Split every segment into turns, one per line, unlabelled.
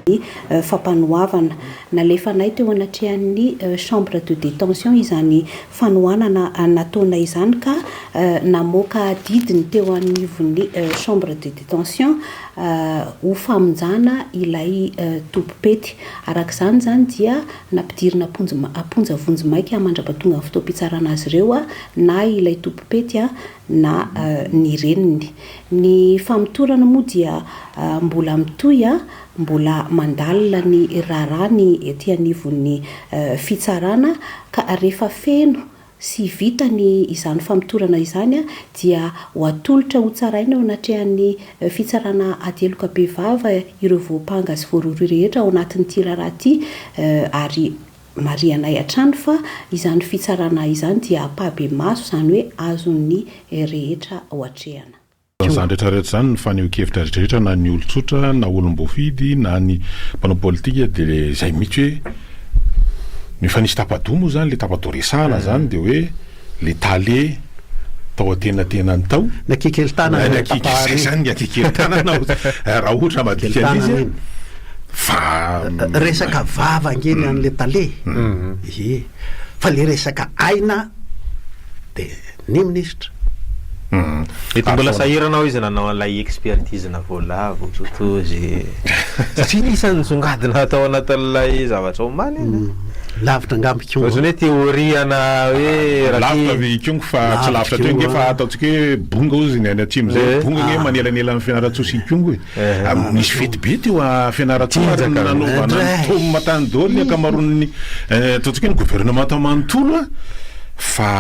ny fampanoavana. Nalefanay teo anatrehan'ny chambre de détention izany fanohanana nataonay izany ka namoaka didy ny teo anivon'ny chambre de détention ho famonjana ilay tompom-pety. Araka izany izany dia nampidirina am-ponja vonjimaika mandra-pahatonga ny fotoam-pitsarana azy ireo na ilay tompom-pety na ny reniny. Ny famotorana moa dia mbola mitohy, mbola mandalina ny raharaha ny ety anivon'ny fitsarana ka rehefa feno sy vita ny izany famotorana izany dia ho atolotra ho tsaraina eo anatrehan'ny fitsarana ady heloka bevava ireo voampanga sy voarohirohy rehetra ao anatin'ity raharaha ity ary Marihanay hatrany fa izany fitsarana izany dia ampahibemaso, izany hoe azon'ny rehetra ho atrehana.
Izany rehetra rehetra izany, ny fanehoan-kevitra rehetra rehetra na ny olon-tsotra na olom-boafidy na ny mpanao politika dia le izay mihitsy hoe ny efa nisy tapa-doha moa izany, le tapa-doha resahana izany dia hoe le tale tao antenatenany tao,
Ny akikely tanana
ny akikely, izay izany ny akikely tanana raha ohatra hamadika an'izy an. Fa
Resaka vava ange ny an'le tale e! Fa le resaka aina de ny minisitra.
Mety mbola sahirana ao izy nanao an'ilay expertise-na voalavo totozy. Satria iny isan'ny nisongadina tao anatin'ilay zavatra omaly iny.
Lavitra angamba Ikongo.
Ohatran'ny hoe théorie ana hoe raha
Lavitra ve Ikongo fa tsy lavitra teo ange fa ataontsika hoe bonga hozy ny any atsimo izay. Bonga ange manelanela an'i Fianarantsoa sy Ikongo e. Nisy fety be teo a Fianarantsoa ary nanaovana ny tom tany daholo ny ankamaroan'ny ataontsika hoe ny gouvernemanta manontolo a, fa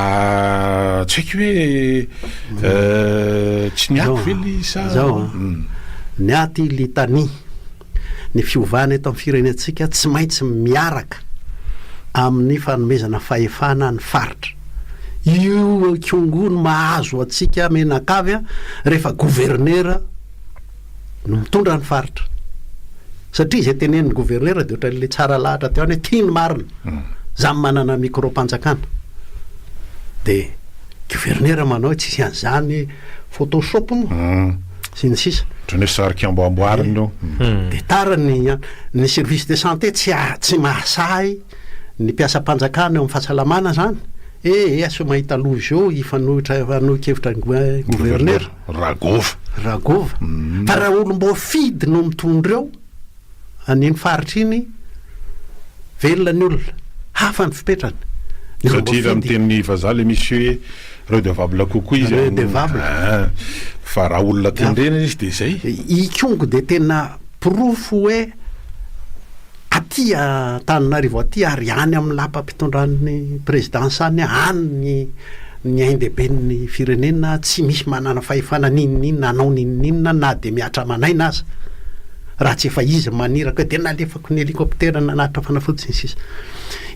tsy haiko hoe tsy niako ve le izy sa.
Zao an, ny aty litanie, ny fiovana eto amin'ny firenentsika tsy maintsy miaraka amin'ny fanomezana fahefana ny faritra. Io Ikongo no mahazo antsika mianakavy rehefa gouverneur no mitondra ny faritra. Satria izay tenenin'ny gouverneur dia ohatran'ilay tsara lahatra teo any hoe tia ny marina. Za manana micro-mpanjakana. Dia gouverneur manao hoe tsisy an'izany photoshop moa sy ny sisa.
Ohatran'ny hoe sary kiamboamboarina io.
Dia tara ny ny service de santé tsy tsy mahasahy ny mpiasam-panjakana eo amin'ny fahasalamana izany. Eh eh asio mahita loza eo hifanohitra hanohi-kevitra ny gouverneur.
Ragova.
Ragova. Fa raha olom-boafidy no mitondra eo an'iny faritra iny, velona ny olona. Hafa ny fipetrany.
Ny Satria raha
olom-boafidy.
miteny vazaha le misy hoe redevable kokoa izy amin'ny
Redevable.
Ah, fa raha olona tendrena izy dia izay.
Ikongo dia tena porofo hoe aty Antananarivo aty ary any amin'ny lapam-pitondran'ny présidence any, any ny ny ain-dehiben'ny firenena, tsy misy manana fahefana n'inon'inona hanao n'inon'inona na dia mihatra aman'aina aza raha tsy efa izy maniraka hoe dia nalefako ny hélicoptère nanatitra fanafody sy ny sisa.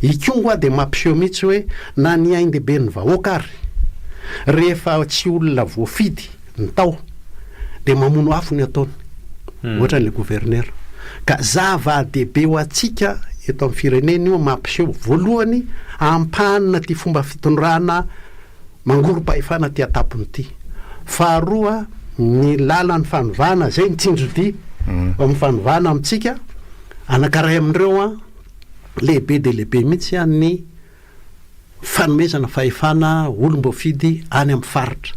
Ikongo hoa dia mampiseho mihitsy hoe na ny ain-dehiben'ny vahoaka ary rehefa tsy olona voafidy ny tao dia mamono afo ny ataony ohatran'ilay gouverneur. Ka zava-dehibe ho antsika eto amin'ny firenena io mampiseho voalohany ampahany ity fomba fitondrana mangorom-pahefana aty an-tampony ity. Faharoa ny lalan'ny fanovana izay ny tsinjodia amin'ny fanovana amintsika, anankiray amin'ireo lehibe dia lehibe mihitsy ny fanomezana fahefana olom-boafidy any amin'ny faritra.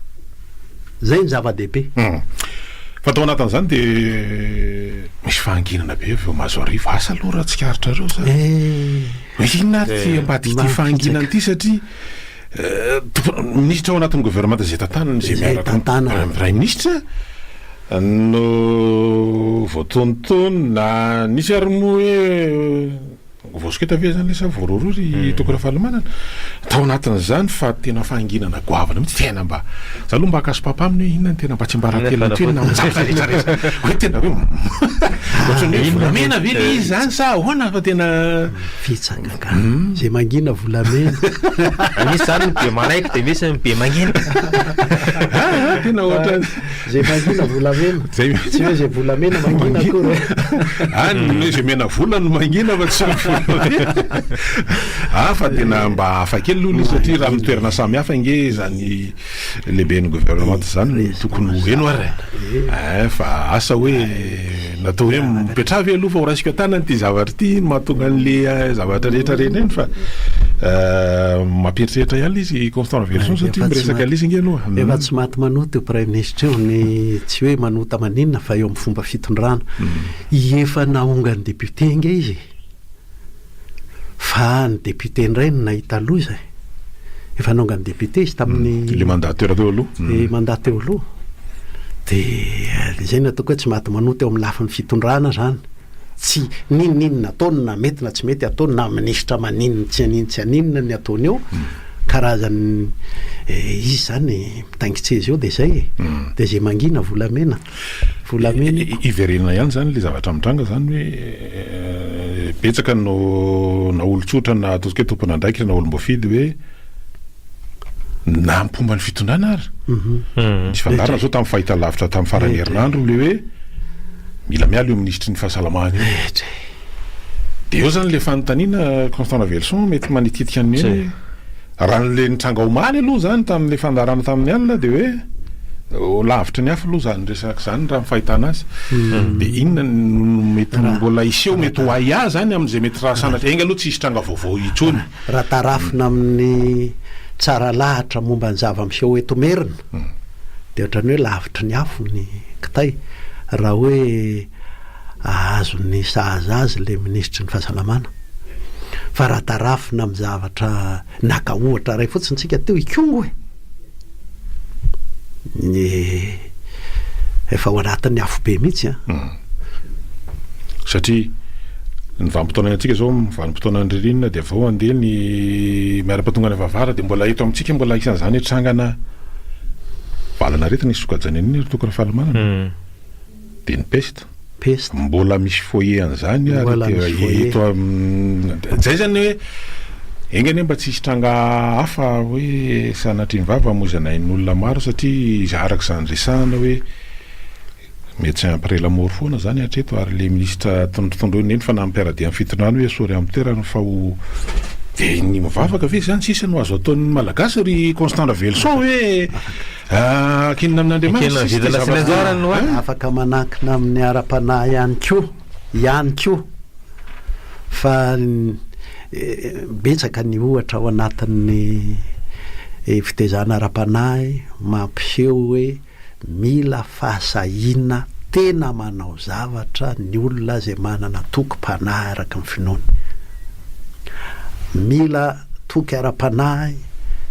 Izay no zava-dehibe.
Fa tao anatin'izany dia misy fahanginana be avy eo Mahazoarivo. Asa aloha raha tsikaritrareo izany. Hoe inona ary ity ambadik'ity fahanginana ity satria minisitra ao anatin'ny governemanta izay tantanany izay miaraka amin'ny praiminisitra no voatonontonona. Nisy ary moa hoe Voasoketa ve zany le sa voarohirohy ry Toky Rafalimanana? Tao anatin'izany fa tena fahanginana goavana mihitsy, tena mba, za aloha mba haka sopapa aminy hoe inona no tena mba tsiambaratelo ity na zavatra rehetra rehetra, hoe tena hoe ohatran'ny hoe volamena ve le izy zany sa ahoana fa tena.
Fitsaka ka, zay mangina volamena.
Misy zany ny be manaiky de misy ny be mangina.
Ah, tena ohatran'ny.
Zay mangina volamena.
Zay
Tsy hoe zay volamena mangina akory.
Any ny hoe zay mena vola no mangina fa tsy ny vola. Ah fa tena mba hafa kely aloha ilay izy satria raha amin'ny toerana samy hafa ange izany lehiben'ny gouvernement izany no tokony ho heno ary e. Eh fa asa hoe natao hoe mipetraha ve aloha fa ho raisiko an-tanana ity zavatra ity no mahatonga an'le zavatra rehetra reny eny fa mampieritreritra ihany ilay izy Constant Raveloson satria miresaka an'ilay izy ange aloha.
Efa tsy maty manota io praiminisitra io, ny tsy hoe manota maninona fa eo amin'ny fomba fitondrana. Efa naongan'ny député ange izy e. Fa ny député indray no nahita loza e. Efa naongan'ny député izy tamin'ny.
Le mandat teo aloha.
Le mandat teo aloha. Dia izay no ataoko hoe tsy maty manota eo amin'ny lafiny fitondrana izany. Tsy n'inon'inona ataony na mety na tsy mety ataony na minisitra maninona tsy haninona tsy haninona ny ataony eo. Karazany izy izany mitaingin-tseza eo dia izay e. Dia izay mangina volamena. Volamena
io. Hiverenana ihany izany ilay zavatra mitranga izany hoe betsaka no na olon-tsotra na ataontsika hoe tompon'andraikitra na olom-boafidy hoe na mpomba ny fitondrana ary. Nisy fandaharana izao tamin'ny fahitalavitra tamin'ny faran'ny herinandro ilay hoe mila miala io minisitry ny fahasalamana io. Dia eo izany ilay fanontaniana Constant Raveloson mety manitikitika an'i Neny hoe Raha le nitranga omaly aloha zany tamin'le fandaharana tamin'ny alina de hoe ho lavitry ny afo aloha zany resaka zany raha ny fahitana azy. De inona no mety mbola hiseho mety ho ahiahy zany amin'izay mety raha sanatria enga aloha tsy hisy tranga vaovao intsony.
Raha tarafina amin'ny tsara lahatra momba ny zava-miseho eto Merina dia ohatran'ny hoe lavitry ny afo ny kitay raha hoe ahazo ny sahaza azy ilay minisitry ny fahasalamana fa raha tarafina amin'ny zavatra naka ohatra iray fotsiny tsika teo Ikongo e! ny efa ao anatin'ny afobe mihitsy an!
Hmm. Satria ny vanim-potoana antsika zao vanim-potoanan'ny ririnina dia avao andeha ny miara-patonga any Vavara dia mbola eto amintsika mbola isan'izany hoe trangana valan'aretina isokajana an'iny ry Toky Rafalimanana. Hmm. Dia ny peste.
Peste.
Mbola misy foyer an'izany ary
Mbola misy foyer.
eto am- zay zany hoe enga anie mba tsy hisy tranga hafa hoe sanatria ny vava hamoizana ain'olona maro satria izy araka izany resahana hoe médecin après la mort foana zany hatreto ary le ministra tondrotondroina eny fa na mpiara-dia amin'ny fitondrana hoe esory amin'ny toerany fa ho dia ny mivavaka ve zany sisa no azo ataon'ny malagasy ry Constant Raveloson hoe Ankinina amin'Andriamanitra
Ekena
sisa
vidina sy ny anjarany no
eh? Afaka manankina amin'ny ara-panahy ihany koa, ihany koa fa betsaka ny ohatra ao anatin'ny fitaizana ara-panahy mampiseho hoe mila fahasahiana tena manao zavatra ny olona izay manana tokim-panahy araka ny finoany. Mila toky ara-panahy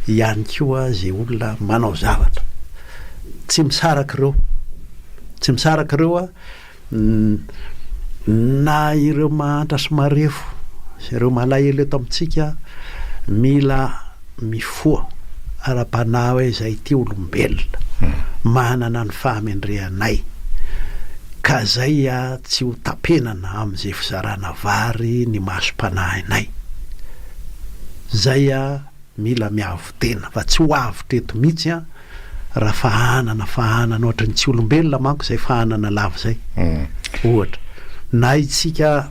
ihany koa izay olona manao zavatra. Tsy misaraka ireo. Tsy misaraka ireo na ireo mahantra sy marefo sy ireo malahelo eto amintsika mila mifoha ara-panahy hoe izay ity olombelona manana ny fahamendrehanay ka zay tsy ho tapenana amin'izay fizarana vary ny masom-panahinay. Zay a mila miavo-tena fa tsy ho avotra eto mihitsy an raha fahanana fahanana ohatry ny tsy olombelona manko zay fahanana lava zay ohatra na itsika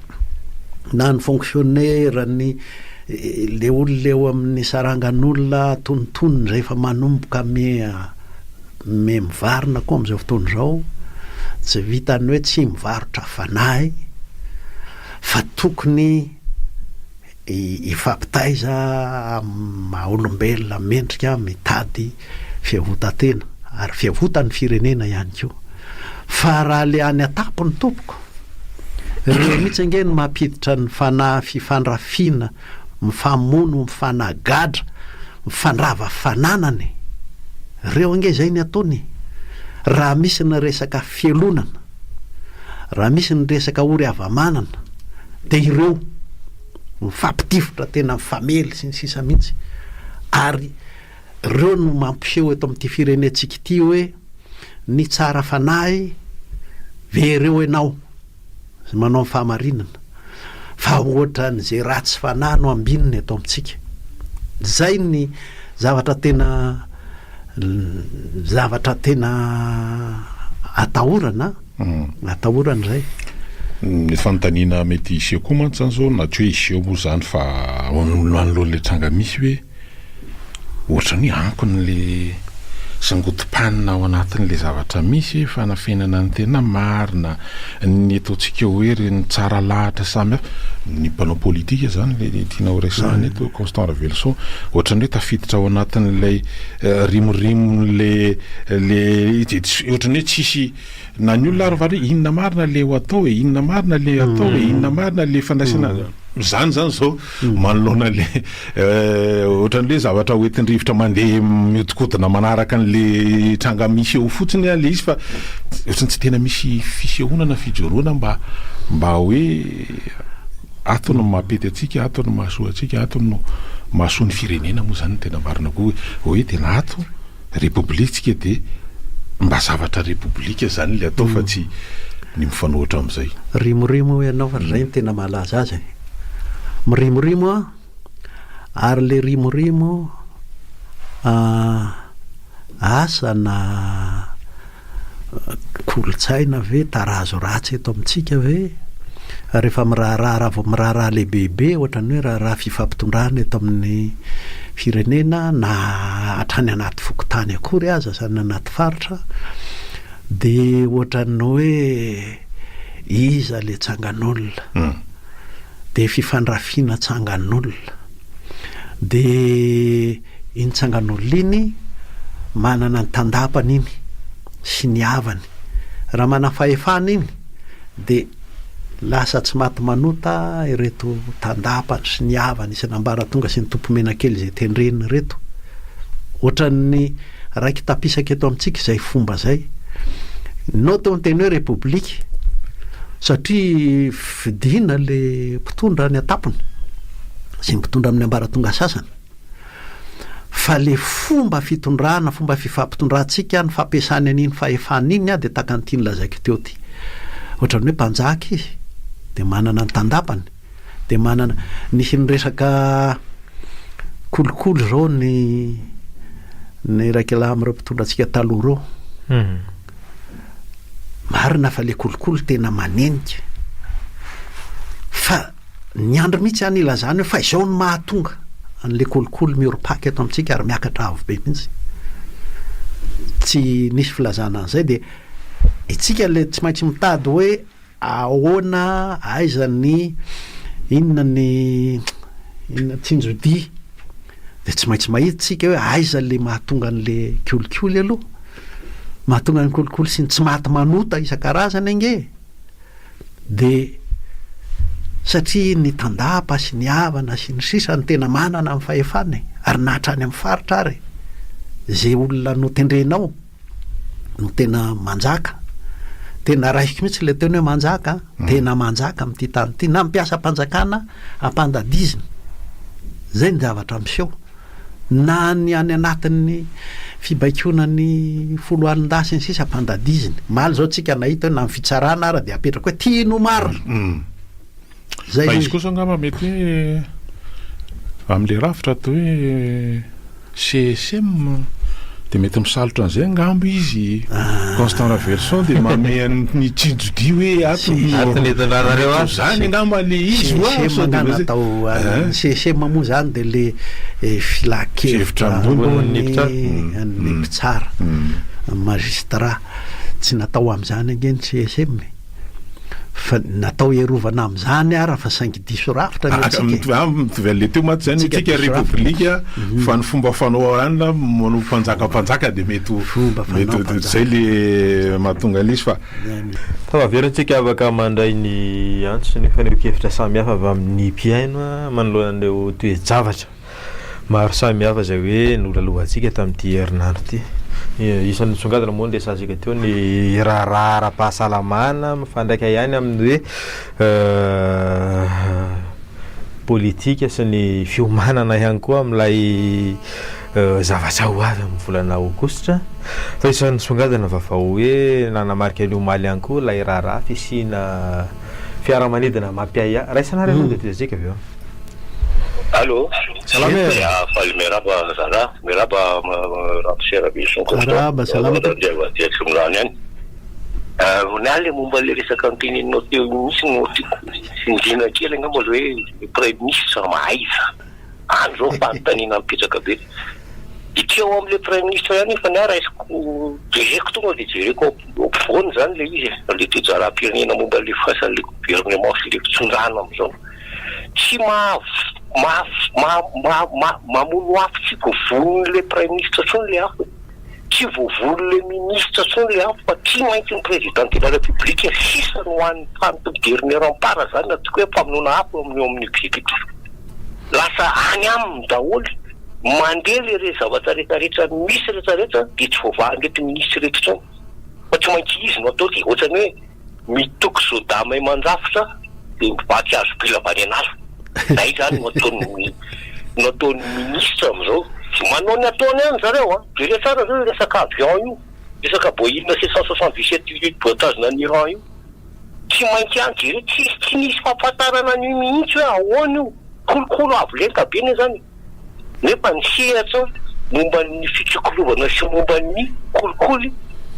na ny fonctionnaire ny le olona eo amin'ny sarangan'olona antonontonony zay efa manomboka mi mi mivarina koa amin'izao fotoana izao tsy vitan'ny hoe tsy mivarotra fanahy fa tokony Hifampitaiza amin'ny maha olombelona mendrika mitady fiavotan-tena ary fiavotan'ny firenena ihany koa. Fa raha le any an-tampony tompoko, ireo mihitsy ange no mampiditra ny fanahy fifandrafiana, mifamono, mifanagadra, mifandrava fananana e! Ireo ange izay ny ataony e! Raha misy ny resaka fialonana, raha misy ny resaka ory hava-manana, dia ireo mifampitifitra tena mifamely sy ny sisa mihitsy ary ireo no mampiseho eto amin'ity firenentsika ity hoe ny tsara fanahy very eo ianao izay manao ny fahamarinana fa ohatran'izay ratsy fanahy no ambinina eto amintsika izay ny zavatra tena zavatra tena atahorana Atahorana izay.
Ny fanontaniana mety hiseho koa mantsy zany zao, na tsy hoe hiseho moa zany fa manoloana ilay tranga misy hoe ohatran'ny hoe ankon'le sangodim-panina ao anatin'ilay zavatra misy, fanafenana ny tena marina, ny ataontsika hoe ireny tsara lahatra samy hafa, ny mpanao politika zany ilay tiana ho resahana eto, Constant Raveloson, ohatran'ny hoe tafiditra ao anatin'ilay rimorimon'le le ohatran'ny hoe tsisy Na ny olona ary va hoe inona marina le ho atao e, inona marina le atao e, inona marina le fandraisana zany zany zao manoloana le ohatran'ny hoe zavatra hoentin-drivotra mandeha mihodinkodina manaraka an'le tranga misy eo fotsiny le izy fa ohatran'ny tsy tena misy fisehoana na fijoroana mba mba hoe ato no mampety antsika, ato no mahasoa antsika, ato no mahasoa ny firenena moa zany no tena marina koa hoe tena ato. Repoblika tsika dia mba zavatra repoblika zany le atao fa tsy ny mifanohitra amizay.
Rimorimo hoy ianao fa zay no tena mahalaza azy e. Mirimorimo an, ary le rimorimo asa na Kolontsaina ve, tarazo ratsy eto amintsika ve? Rehefa miraharaha, raha vao miraharaha lehibebe ohatran'ny hoe raharaha fifampitondrana eto amin'ny firenena na hatrany anaty fokontany akory aza sy any anaty faritra dia ohatran'ny hoe iza ilay tsangan'olona? Dia fifandrafiana tsangan'olona. Dia Iny tsangan'olona iny manana ny tandapany iny sy ny havany. Raha manam-pahefana iny dia lasa tsy maty manota ireto tandapany sy ny havany isan'ambaratonga sy ny tompomenakely izay tendreny ireto. Ohatran'ny raiki-tapisaka eto amintsika izay fomba izay. Nao teo ny teny hoe repoblika satria fidiana le mpitondra any an-tampony sy ny mpitondra amin'ny ambaratonga sasany. Fa le fomba fitondrana, fomba fifampitondrantsika, ny fampiasany an'iny fahefana iny dia tahaka an'ity nolazaiko teo ity. Ohatran'ny hoe mpanjaka izy, dia manana ny tandapany, dia manana, nisy niresaka kolikoly izao ny ny iraikalahy amin'ireo mpitondra antsika taloha ireo. Marina fa le kolikoly tena manenika. Fa Niandry mihitsy aho nilazany hoe fa izao no mahatonga an'ilay kolikoly miorim-paka eto amintsika ary miakatra avo be mihitsy. Tsy nisy filazana an'izay dia itsika ilay tsy maintsy mitady hoe ahoana, aiza ny, inona ny, inona, tsinjodia. Dia tsy maintsy mahita tsika hoe aiza ilay mahatonga an'ilay kolikoly aloha. Mahatonga ny kolikoly sy ny tsy maty manota isan-karazany ange e. Dia satria ny tandapa sy ny havana sy ny sisa no tena manana ny fahefana e, ary na hatrany amin'ny faritra ary e, ze olona notendrenao no tena manjaka, tena raisiko mihitsy le teny hoe manjaka an, tena manjaka amin'ity tany ity, na mpiasam-panjakana ampandadizina, zay ny zavatra miseho. Na ny any anatin'ny fibaikoana ny foloalindahy sy ny sisa ampandadiziny. Omaly izao tsika nahita hoe na ny fitsarana ara dia apetraka hoe ty no marina.
Zay Fa izy kosa angamba mety hoe amin'ilay rafitra atao hoe CSM dia mety misalotra an'izay angamba izy Constant Raveloson dia manome ny tsinjodia hoe ato no
Ato ny hitondranareo azy.
Zany angamba le izy
hoa sao dia mba zay. Natao ny CSM moa zany dia le filan-kevitra
ambony
an'ny mpitsara, magistrat. Tsy natao amin'izany ange ny CSM e. Fa natao hiarovana amin'izany ara fa saingy diso rafitra ny antsika
e. Mitovy an'le teo mantsy zany hoe tsika repoblika fa ny fomba fanao any manao mpanjaka mpanjaka dia mety ho
Fomba fanao
mety
mpanjaka.
zay le mahatonga an'ilay izy fa.
Tafaverina tsika afaka mandray ny antso sy ny fanehoan-kevitra samihafa avy amin'ny mpihaino manoloana an'ireo toe-javatra. Maro samihafa izay hoe nolalovantsika tamin'ity herinandro ity. Isan'ny nisongadina moa ny resahantsika teo ny raharaha ara-pahasalamana mifandraika ihany amin'ny hoe politika sy ny fiomanana ihany koa amin'ilay zavatra ho avy amin'ny volana aogositra. Fa isan'ny nisongadina vaovao hoe nanamarika ny omaly ihany koa ilay raharaha fisiana fiaramanidina mampiahiahy. Raisina ary aloha dia tohizantsika avy eo.
Allô.
Salama e.
Ya, faly miarahaba zalahy, miarahaba Ramose Rabison Constant.
Miarahaba, salama tompoko.
Randriavadia Tsimilany any. Ny ahy le momba le resaka noteneninao teo iny mihitsy no tiako tsindriana kely angamba le hoe le praiminisitra mahaiza. Any zao fanontaniana mipetraka be. Ity ao amin'le praiminisitra ihany nefa ny ahy raisiko jereko tonga de jereko ao ampovoany zany le izy e, le toe-draharaham-pirenena momba le firaisan'le gouvernement sy le fitondrana amin'izao. Tsy maha maha maha maha mamono afo tsy voavonon'le praiminisitra intsony le afo e. Tsy voavonon'le ministra intsony le afo fa tsy maintsy ny président de la république sisa no hany hany dernier rempart zany na tokoa hoe famonoana afo eo amin'ny eo amin'ny exécutif. Lasa any aminy daholo, mandeha le re zavatra rehetra rehetra misy rehetra rehetra dia tsy voavahan'ireto ministra ireto intsony fa tsy maintsy izy no atao dia ohatrany hoe mitoky soda mahay mandrafitra dia mivaky hazo bila avy any an'ala. Zay zany no ataon'ny no ataon'ny ministra amin'izao. Manao ny ataony ihany zareo an! Jereo tsara zao io resaka avion io, resaka Boeing 777 voatazona any Iran io. Tsy maintsy any jereo, tsisy tsy nisy fampahafantarana an'io mihitsy hoe ahoana io. Kolokolo avo lenta be anie zany e. Nefa ny sehatra momba ny fitsikolovana sy momba ny kolikoly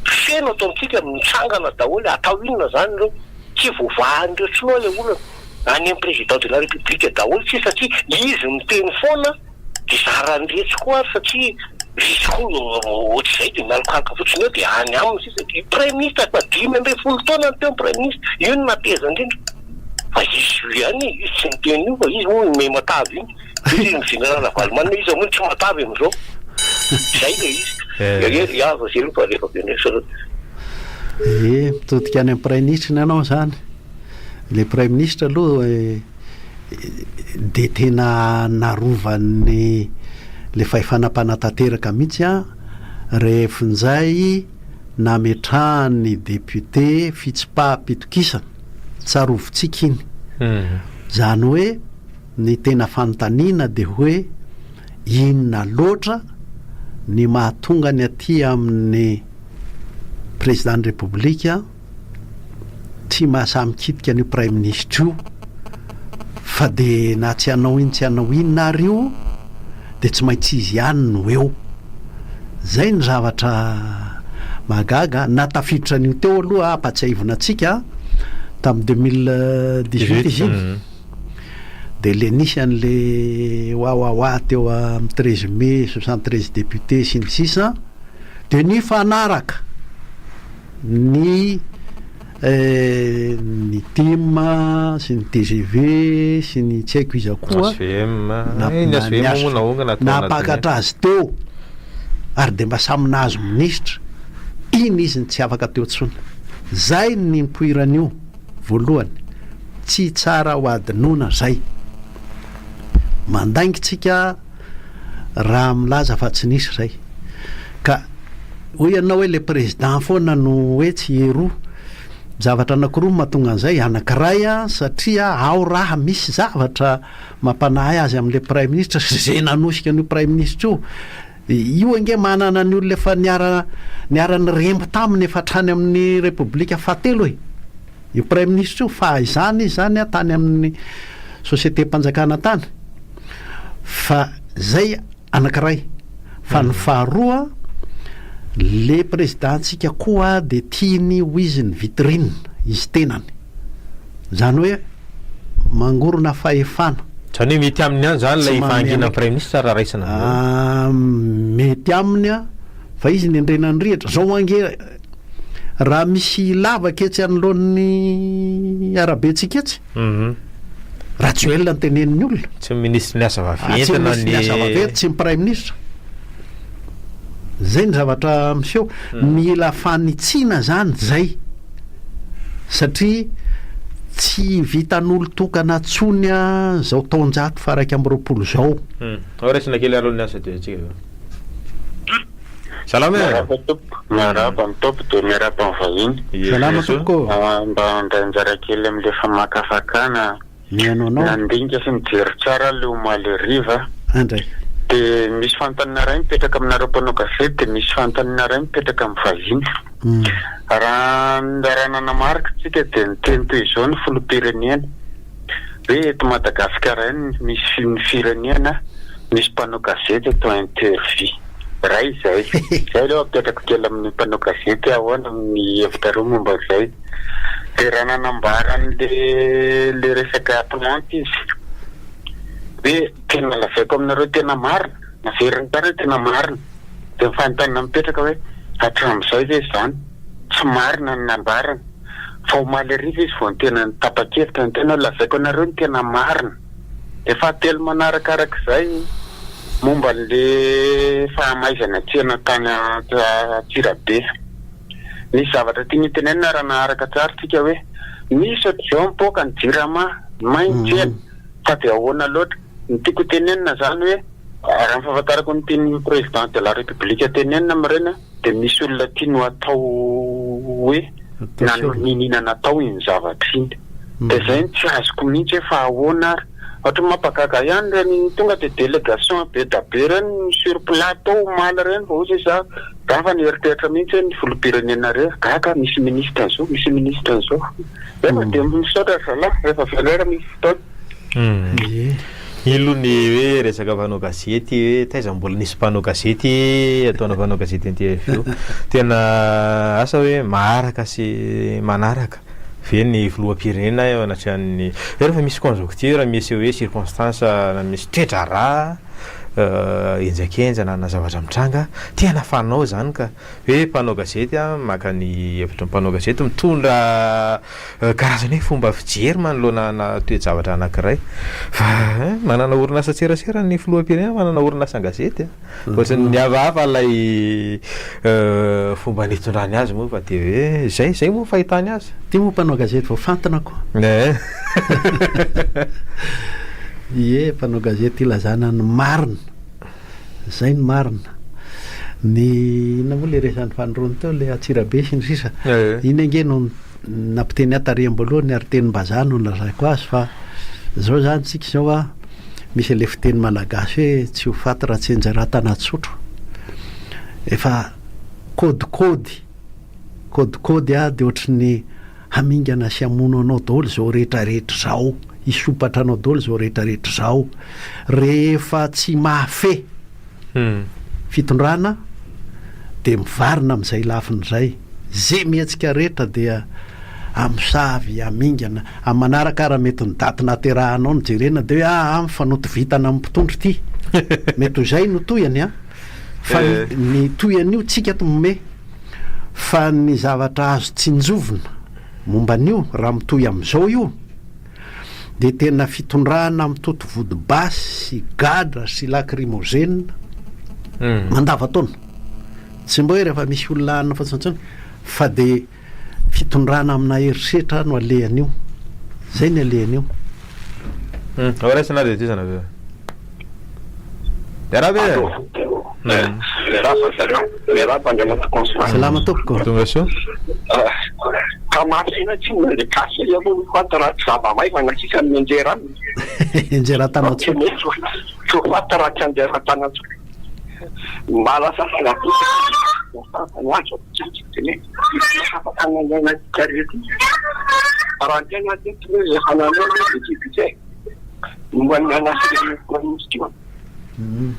feno ato amintsika mitsangana daholo, atao inona zany ireo? Tsy voavahan'ireo intsony hoa ilay olana. Any amin'ny président de la république daholo sisa satria izy miteny foana dia zaran'iretsy koa ary satria izy koa ohatr'izay dia mialokaloka fotsiny eo dia any aminy sisa. Io praiminisitra efa 15 taona no teo ny praiminisitra, io no nateza indrindra fa izy io ihany e, izy tsy niteny io fa izy moa no matavy iny. Izy ny général Ravalomanana iza moa no tsy matavy amin'izao. Zay ilay izy. Eh, ya, zay aloha fa rehefa be indray sao.
Eh, mitodika any amin'ny praiminisitra ny anao izany. Ilay praiminisitra aloha eh, dia tena narovan'ny ilay fahefana mpanatanteraka mihitsy an, rehefa injay nametrahan'ny député fitsipaham-pitokisana, tsarovintsika iny. Izany hoe Ny tena fanontaniana dia hoe inona loatra ny mahatonga ny aty amin'ny Président ny Repoblika tsy mahasahy mikitika an'io Praiminisitra io fa dia na tsy hanao ino tsy hanao inona ary io dia tsy maintsy izy ihany no eo. Izay ny zavatra mahagaga, na tafiditra an'io teo aloha ampatsiahivina antsika tamin'ny 2018 izy iny. Dia le nisy an'le wawawa teo amin'ny 13 mai, 73 députés sy ny sisa dia nifanaraka ny ny tim sy ny tgv sy ny tsy haiko iza koa
HVM, ny HVM moa naongana tao anatin'ny
nampakatra azy teo ary dia mba samy nahazo minisitra, iny izy no tsy afaka teo intsony. Zay ny nipoiran'io. Voalohany, tsy tsara ho adinoina zay. Mandainga tsika raha milaza fa tsy nisy zay. Ka hoy ianao hoe le président foana no hoe tsy eroa. Zavatra anakiroa no mahatonga an'izay, anakiray satria ao raha misy zavatra mampanahy azy amin'le praiminisitra sy ze nanosika an'io praiminisitra io. Io ange manana ny olona efa niara niara niremby taminy efa hatrany amin'ny repoblika fahatelo e! Io praiminisitra io fa izany izy izany an tany amin'ny société-mpanjakana tany fa zay anakiray fa ny faharoa le président-ntsika koa de tiany ho izy ny vitrine izy tenany zany hoe Mangorona fahefana.
Izany hoe mety aminy ihany izany
Tsy
ilay
manome
fahanginan'ny
andraikitra.
Praiminisitra raha raisina amin'izao?
Ah, mety aminy an, fa izy nendrena ny rihatra. Zao ange raha misy lavaka etsy anoloan'ny arabentsika etsy, Rajoelina no tenenin'ny olona.
Tsy ny minisitry ny asa
Ah, tsy
vaventy
ny
na
minisitry ny asa
ny.
vaventy, tsy ny praiminisitra. Zay ny zavatra miseho. Mila fanitsiana zany zay satria tsy vitan'olon-tokana tsony zao taonjato faha 21 zao.
Ao raisina kely aloha ny asa dia tsika zao. Salama e!
Miarahaba tompoko, miarahaba ny tompoko dia miarahaba ny vahiny.
Salama tompoko ô!
Mba handray anjara kely amin'ilay famakafakana
Mihaino anao.
Nandinika sy nijery tsara aho le omaly hariva.
Andray.
Dia misy fanontaniana iray mipetraka aminareo mpanao gazety dia misy fanontaniana iray mipetraka amin'ny vahiny. Raha raha nanamarika isika dia niteny toy izao ny filoham-pirenena hoe eto Madagasikara ihany misy ny firenena misy mpanao gazety atao interview. Iray izay. Izay aloha apetrako kely amin'ny mpanao gazety hoe ahoana ny hevitrareo momba an'izay. Dia raha nanambara an'le le resaka plante izy hoe tena lazaiko aminareo tena marina, naveriny tsara hoe tena marina. Dia ny fanontaniana mipetraka hoe hatramin'izay ve izany tsy marina ny nambarany? Fa omaly hariva izy vao tena tapa-kevitra niteny hoe lazaiko anareo ny tena marina. Dia fahatelo manarakarak'izay momba an'le fahamaizana tsena tany Antsirabe. Nisy zavatra tiany hotenenina raha naharaka tsara tsika hoe misy ohatr'izao mipoaka ny jirama, may ny tsena fa dia ahoana loatra. Ny tiako hotenenina izany hoe raha ny fahafantarako ny tian'ny président de la république tenenina amin'ireny dia misy olona tiany ho atao hoe niniana natao iny zavatra iny. Dia izay no tsy azoko mihitsy hoe fa ahoana ary. Ohatran'ny mampagaga ihany ireny tonga dia délégation be da be ireny sur plateau omaly ireny vao hoy za gaga nieritreritra mihitsy hoe ny filoham-pirenena irery gaga misy ministre an'izao misy ministre an'izao. Nefa dia misaotra ry zalahy rehefa avy eo indray raha misy fotoana.
Ie.
Iny aloha ny hoe resaka mpanao gazety hoe taiza mbola nisy mpanao gazety ataona mpanao gazety an'ity FO. Tena asa hoe maharaka sy manaraka ve ny filoham-pirenena eo anatrehan'ny hoe rehefa misy conjoncture misy hoe circonstance na misy toe-draharaha henjakenjana na zavatra mitranga tena fanao izany ka hoe mpanao gazety maka ny hevitry ny mpanao gazety mitondra karazana hoe fomba fijery manoloana ana toe-javatra anankiray fa manana orinasan-tserasera ny filoham-pirenena manana orinasan-gazety Ohatran'ny mihafahafa ilay fomba nitondrany azy moa fa dia hoe izay, izay moa ny fahitany azy.
Ity moa mpanao gazety voafantina ko.
Eh.
Ie, mpanao gazety ilazana ny marina. Izay ny marina. Ny inona moa ilay resahan'i Fanirony teo, ilay Antsirabe sy ny sisa. Iny ange no nampiteny ahy tary am-boalohany ary tenim-bazaha no nolazaiko azy fa izao izany tsika izao an, Misy ilay fiteny malagasy hoe tsy ho faty raha tsy enjeratana tsotro. Efa kôdikôdy, kôdikôdy ah dia ohatry ny hamingana sy hamono anao daholo izao rehetra rehetra izao, hisompatra anao daholo izao rehetra rehetra izao. Rehefa tsy mahafehy fitondrana dia mivarina amin'izay lafiny izay. Ze mihetsika rehetra dia amosavy, amingana, amin'ny manaraka ara mety ny daty nahaterahanao no jerena dia hoe aa mifanoto vintana amin'ny mpitondra ity. Mety ho izay no tohiny an! Fa ny ny tohin'io tsika ato mome fa ny zavatra azo tsinjovina momba an'io raha mitohy amin'izao io dia tena fitondrana mitoto vody basy sy gadra sy lacrymogène mandavantaona. Tsy mba hoe rehefa misy olona hanina fotsiny intsony fa dia fitondrana amina herisetra no alehan'io. Zay ny alehan'io.
Ao raisina ary dia tohizana avy eo. Miarahaba e!
Miarahaba zareo. Miarahaba Andriamatoa Constant.
Salama tompoko.
Tonga soa.
Ka marina tsinona le cas io aloha ho faty raha tsy zava-maivana sisa no mianjera aminy.
Mianjera an-tanan-tsotra.
Tsy ho faty raha tsy anjera an-tanan-tsotra. Mba lasa Raha ny tena teto hoe efa nanao ny budget momba ny an'asa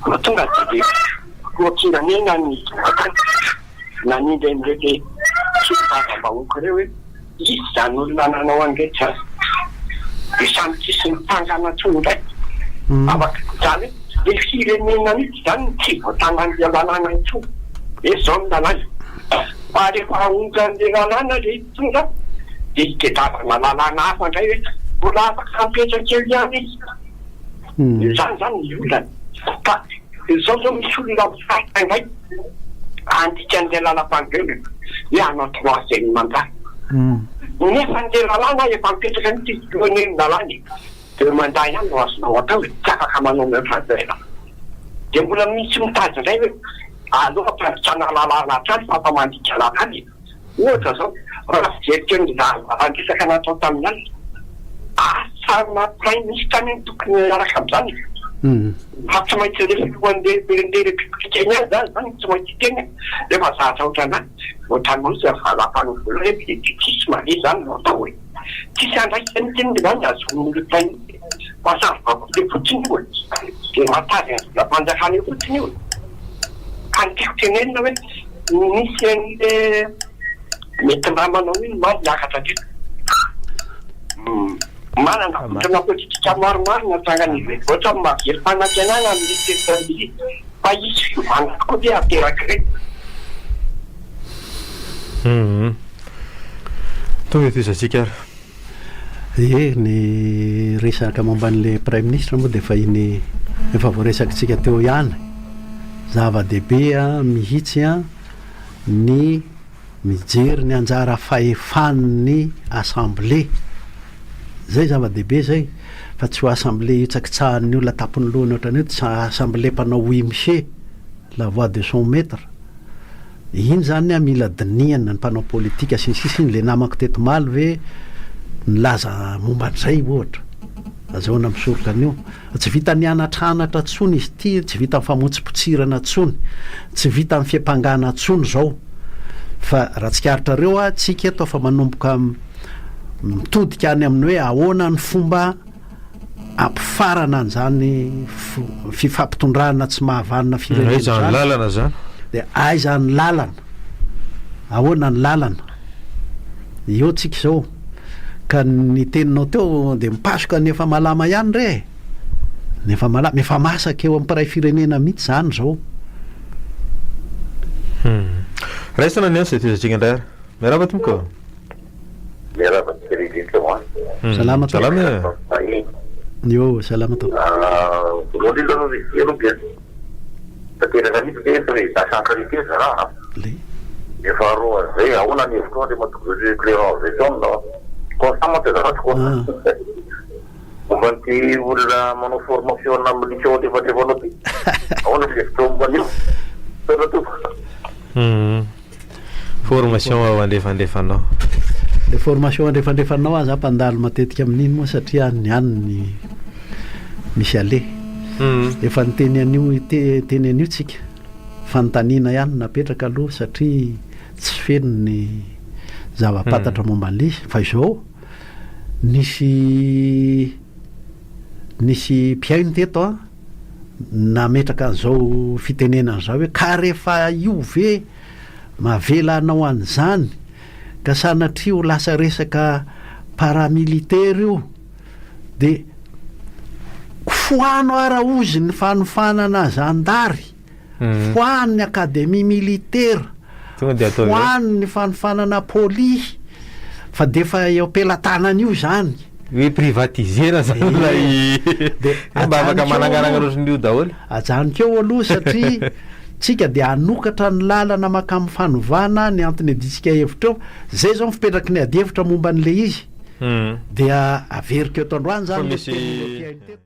Fa tonga dia filoham-pirenena ny tonga tany nanindry an'ireny solombavambahoaka ireo hoe iza izany olona nanao an'ireny izany. Dia samy tsisy nitsangana intsony indray. Afaka, izany hoe ilay firenena mihitsy izany no tsy voatanan'ilay lalàna intsony. Hoe izao ny lalàna. Fa rehefa ahongan'ilay lalàna ilay mpitondra dia itadiavana lalàna hafa indray hoe mbola afaka hapetraka eo ihany izy. Izany izany ny olana. Ka izao izao misy olona mifaritra indray handika an'ilay lalam-panorenana hoe hanao troisième mandat. Nefa an'ilay lalàna efa mipetraka mihitsy izy io anie ny lalàna e. Deux mandats ihany no azonao atao e, tsy afaka manao mihoatra an'izay ianao. Dia mbola misy mitady indray hoe aleo ampandikana lalàna hatrany fa afa mandika lalàna e. Ohatra izao, raha fijery teo ny valan-dresaka natao tamin'ny alina, asa na praiminisitra anie no tokony hiaraka amin'izany e! Fa tsy maintsy ilay filohan'ny repoblika ihany izany izany no tsy maintsy hiteny e! Rehefa zatra ohatran'izany, ohatran'ny hoe valam-panovoana hoe pietisme ve izany no atao e! Tsisy andraikitra mihitsy anie izany azon'ny praiminisitra fa saribakoly fotsiny io e! Dia matavy ny volam-panjakana eo fotsiny io e! Fa ny tiako tenenina hoe nisy an'le mety namanao iny ma niakatra teto. Manana vondrona politika maromaro natsangan'izy ireo. Ohatran'ny mahavery fanantenana amin'ny teny fa hisy fiovana tokoa ve aterak'ireny?
Tonga eto izatsika ary.
Ie, ny resaka momba an'ilay Praiminisitra moa dia efa iny efa voaresakitsika teo ihany. Zava-dehibe mihitsy ny mijery ny anjara fahefan'ny Assemblée. Izay zava-dehibe izay, fa tsy ho Assemblée hitsakitsahan'ny olona tampon'ny lohany ohatran'io, tsy Assemblée mpanao oui-monsieur, la voix de son maître. Iny zany an mila dinihana ny mpanao politika sy ny sisa iny le namako teto omaly ve nilaza momba an'izay ohatra? Azahoana misoroka an'io. Tsy vitan'ny anatranatra tsony izy ity, tsy vitan'ny famotsipotsirana tsony, tsy vitan'ny fiampangana tsony zao fa raha tsikaritrareo an tsika eto efa manomboka mitodika any amin'ny hoe ahoana ny fomba ampifarana an'izany fifampitondrana tsy mahavanona firenena
Aiza ny
izany.
lalana zany?
Dia aiza ny lalana? Ahoana ny lalana? Eo tsika izao. Ka ny teninao teo dia mipasoka ny efa malama ihany re e! Ny efa malama, efa masaka eo amin'ny mpiray firenena mihitsy izany izao.
Raisina ny antso dia tohizantsika indray ary. Miarahaba tompoko.
Miarahaba antsika rehetra ho any.
Salama tompoko.
Salama e.
Yo, salama tompoko.
Voalohany indrindra aloha ry aloha dia tanteraka mihitsy ve président centralité zalahy a.
Le.
Dia faharoa an'izay, ahoana ny hevitrao Andriamatoa José Clément Veson? Constant mantsy azafady constant. Momba an'ity olona manao formation ana milice ao andrefandrefana ao ity. Ahoana ny hevitrao momba an'io? Misaotra tompoko.
Formation ao andrefandrefana ao.
Le formation andrefandrefana ao aza mpandalo matetika amin'iny moa satria any any ny misy aller. Efa niteny an'io teny an'io tsika. Fanontaniana ihany no napetraka aloha satria tsy feno ny zava-pantatra momba an'ilay izy. Fa izao, nisy nisy mpihaino teto an, nametraka an'izao fitenenana izao hoe ka rehefa io ve mavela hanao an'izany ka sanatria ho lasa resaka paramilitaire io dia foano ara ozy ny fanofanana zandary, foano ny academie militaire,
Tonga dia ataovy eo.
foano ny fanofanana polisy fa dia efa eo am-pelatanana io izany.
Hoe privatiser-na zany ilay
Dia
mba afaka
ajanoko eo
manangarangana
aloha.
ohatran'io daholo.
Ajanoko eo aloha satria tsika dia hanokatra ny lalana mankamin'ny fanovana ny antony iadiantsika hevitra eo. Zay zao ny fipetraky ny adihevitra momba an'ilay izy. Dia averiko eto androany
Fa
zany ilay
misy
tenin'ireo mpihaino teto.